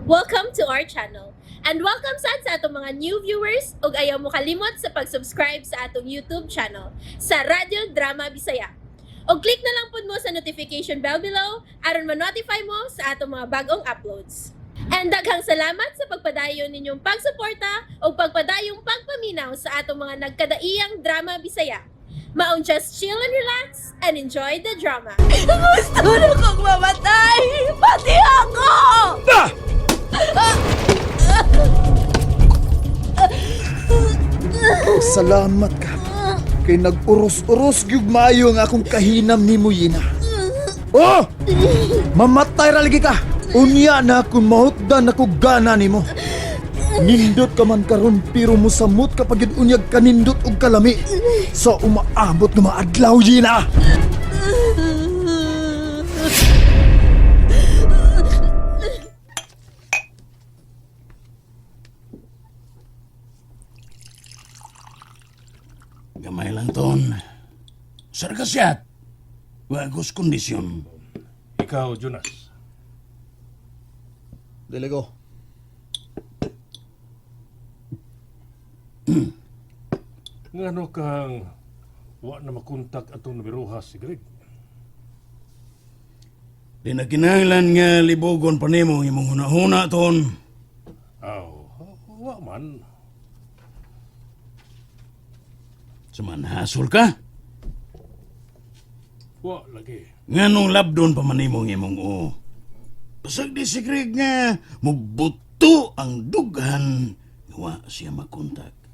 Welcome to our channel. And welcome sad sa atong mga new viewers ug ayaw mo kalimot sa pag-subscribe sa atong YouTube channel sa Radyo Drama Bisaya. Og click na lang pud mo sa notification bell below aron ma-notify mo sa atong mga bagong uploads. And daghang salamat sa pagpadayon ninyong pagsuporta ug pagpadayong pagpaminaw sa atong mga nagkadaiyang drama Bisaya. Maong just chill and relax and enjoy the drama. Gusto na kong mamatay! Pati ako! Salamat ka. Kay nag-uros-uros gyud maayo ang akong kahinam nimo Yina. Oh! Mamatay ra lagi ka. Unya na kung mahutdan ako gana nimo. Nindot ka man karon pero mosamot ka pag gyud unyag kanindot og kalami. Sa umaabot nga mga adlaw Yina. Gamay lang ton. Sarkasyat. Wagos kondisyon. Ikaw, Jonas. Dili ko. Ngano kang wa na makontak atong nabiruha si Greg? Di na kinahanglan nga libugon pa nimo ang imong hunahuna ton. Aw, wa man. Suman hasol ka. Wa lagi. Nganong labdon pa man nimo ang imong o. Pasag di si Greg nga mubuto ang dughan nga wa siya makontak.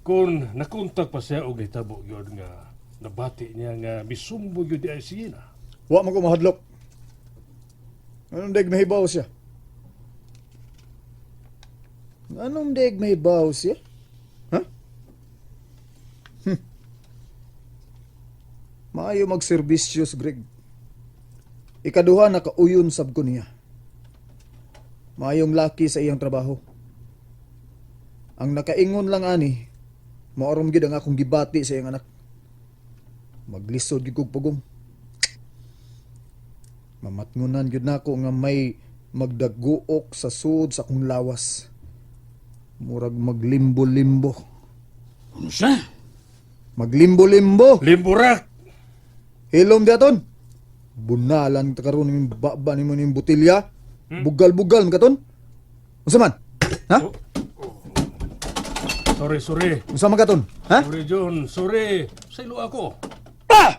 Kung nakontak pa siya og nitabo gyud nga nabati niya nga misumbo gyud di ay si Gina. Wa man ko mahadlok. Anong deg mahibaw siya? Anong deg mahibaw siya? Ha? Maayo magserbisyo si Greg. Ikaduha nakauyon sab ko niya. Maayong laki sa iyang trabaho. Ang nakaingon lang ani, maorom gid ang akong gibati sa iyang anak. Maglisod gid kog pugong. Mamatngunan gyud nako nga may magdaguok sa suod sa akong lawas. Murag maglimbo-limbo. Unsa? Maglimbo-limbo. Limburak! Hilom diaton. Bunalan ta karon ning baba nimo ning botelya. Bugal-bugal man katon. Unsa man? Ha? Sorry, sorry. Unsa man katon? Ha? Sorry, John. Sorry. Sa ilo ako. Ah!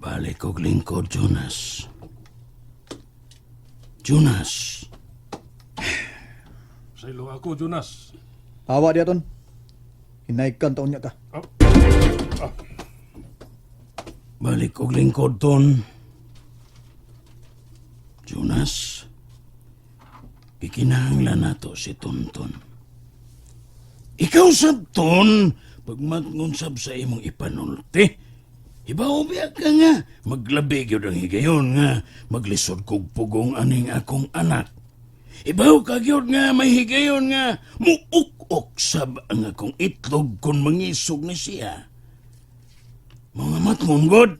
Balik og lingkod, Jonas. Jonas. Sa ilo ako, Jonas. Awa diaton. Hinaykan taon niya ka. Oh. Balik og lingkod ton. Jonas, gikinahanglan nato si Tonton. Ikaw sab ton, pagmatngon sab sa imong ipanulti. Ibaw biya ka nga, maglabi gyud ang higayon nga, maglisod kog pugong aning akong anak. Ibaw ka gyud nga may higayon nga, muuk-ok sab ang akong itlog kun mangisog ni siya. Mga matmon, God.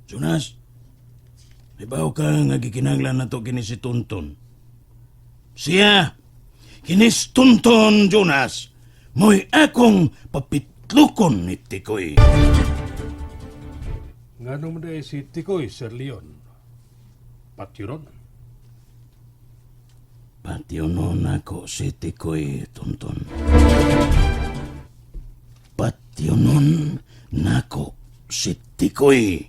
Jonas, ibaw ka nga gikinahanglan na to kini si Tonton. Siya, kini si Tonton, Jonas, mo'y akong papitlukon ni Tikoy. Ngano man di ay si Tikoy, Sir Leon? Patiron? Patyonon ako si Tikoy, Tonton. Patyonon nako si Tikoy.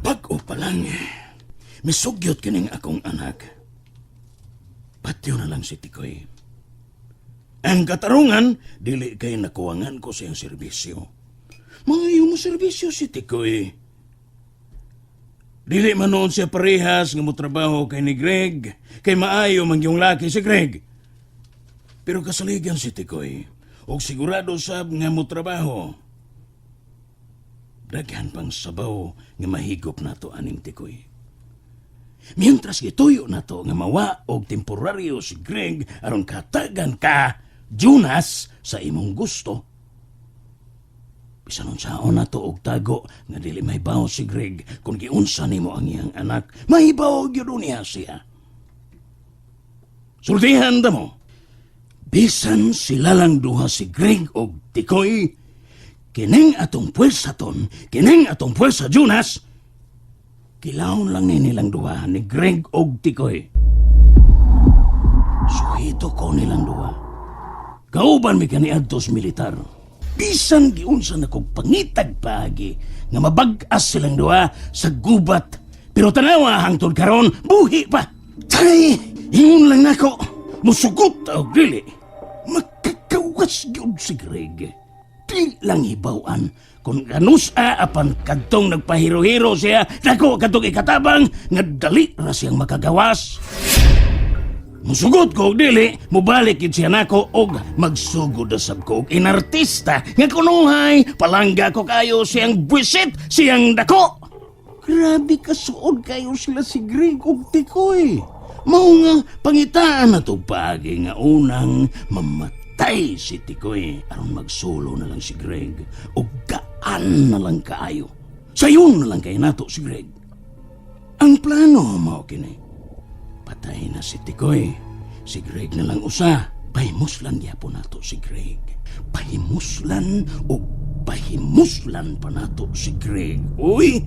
Bag-o pa lang, misugyot kining akong anak. Patyo na lang si Tikoy. Ang katarungan, dili kay nakuwangan ko sa iyang serbisyo. Mga mo serbisyo si Tikoy. Dili man noon siya parehas nga motrabaho kay ni Greg, kay maayo man yung laki si Greg. Pero kasaligan si Tikoy, og sigurado sab nga motrabaho. Daghan pang sabaw nga mahigop nato aning Tikoy. Mientras gituyo nato nga mawa og temporaryo si Greg aron katagan ka Jonas, sa imong gusto. Bisan unsaon nato og tago nga dili mahibaw si Greg kung giunsa nimo ang iyang anak, mahibaw gyud niya siya. Sultihan ta mo. Bisan sila lang duha si Greg og Tikoy, kining atong puwersa ton, kining atong puwersa Jonas, kilawon lang ni nilang duha ni Greg og Tikoy. Suhito ko nilang duha. Kauban mi kaniadto sa militar. Bisan giunsa na kog pangitag paagi nga mabag-as silang duha sa gubat. Pero tanawa hangtod karon buhi pa. Tay, ingon lang nako, musugot og dili. Makakawas gyud si Greg. Di lang hibaw-an kung kanusa apan kadtong nagpahiro-hiro siya dako kadtong ikatabang nga dali ra siyang makagawas. Musugot ko og dili, mubalik yun siya nako og magsugod na sab ko og inartista nga kunuhay palangga ko kayo siyang buwisit, siyang dako. Grabe kasuod kayo sila si Greg og Tikoy. Mao nga pangitaan na to paagi nga unang mamatay si Tikoy aron magsulo na lang si Greg og gaan na lang kaayo. Sayon na lang kay nato si Greg. Ang plano mao kini. Patay na si Tikoy. Si Greg na lang usa. Pahimuslan gyapon nato si Greg. Pahimuslan o pahimuslan pa nato si Greg. Uy!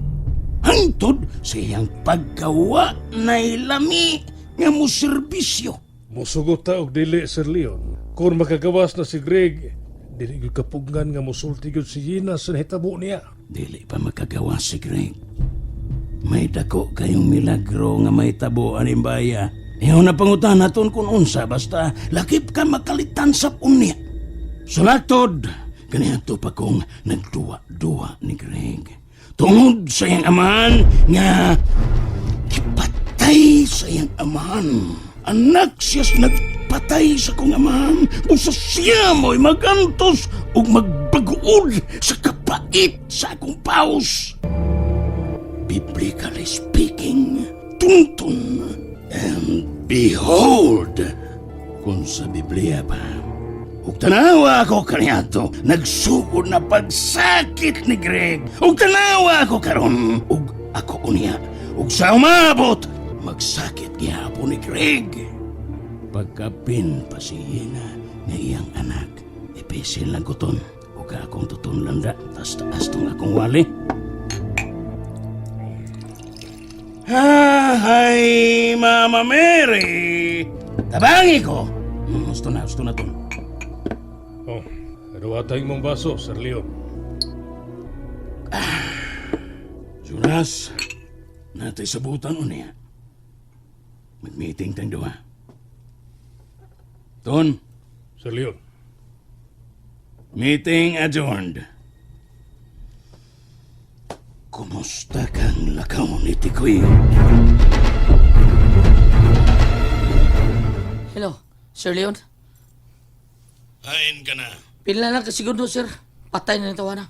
Hangtod sa iyang pagkawa na lami nga mo serbisyo. Musugot ta og dili, Sir Leon. Kung makagawas na si Greg, dili gyud kapugngan nga musulti gyud si Gina sa nahitabo niya. Dili pa makagawa si Greg. May dako kayong milagro nga may tabo aning baya. Iyaw na pangutan naton kung unsa basta lakip ka makalitan sa unya. Sulatod, kaniadto pa kong nagduwa-duwa ni Greg. Tungod sa iyang amahan nga ipatay sa iyang amahan. Anak siyas nagpatay sa kong amahan. Busa siya mo'y magantos ug magbaguod sa kapait sa akong paus. Biblically speaking, tuntun and behold, kung sa Biblia pa. Ug tanawa ako kaniadto, nagsugod na pagsakit ni Greg. Ug tanawa ako karon, ug ako unya, ug sa umabot, magsakit gihapon ni Greg. Pagkapin pa si Hina nga iyang anak, ipisil lang ko ton, ug akong tuton landa, tas taas tong akong wali. Hay, Mama Mary! Tabangi ko! Gusto na ton. Oh, ano atay mong baso, Sir Leon? Jonas, natay sabutan unya. Mag-meeting tayong duha. Ton, Sir Leon, meeting adjourned. Kumusta kang lakaw ni Tikoy? Hello, Sir Leon. Hain ka na. Pila lang kasiguro, sir. Patay na nitawa na.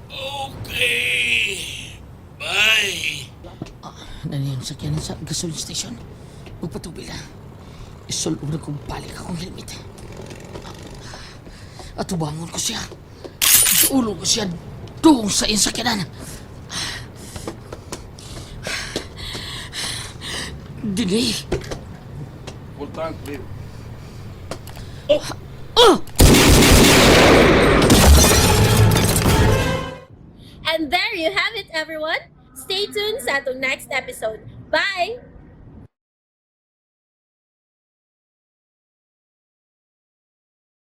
Okay. Bye. Naniyon sa sakyanan sa gasoline station. Magpatubil na. Isulong na kong balik akong helmet. At ubangon ko siya. Ulo ko siya doon sa iyang sakyanan. Dili. Full tank, Leon. Oh! And there you have it, everyone. Stay tuned sa atong next episode. Bye!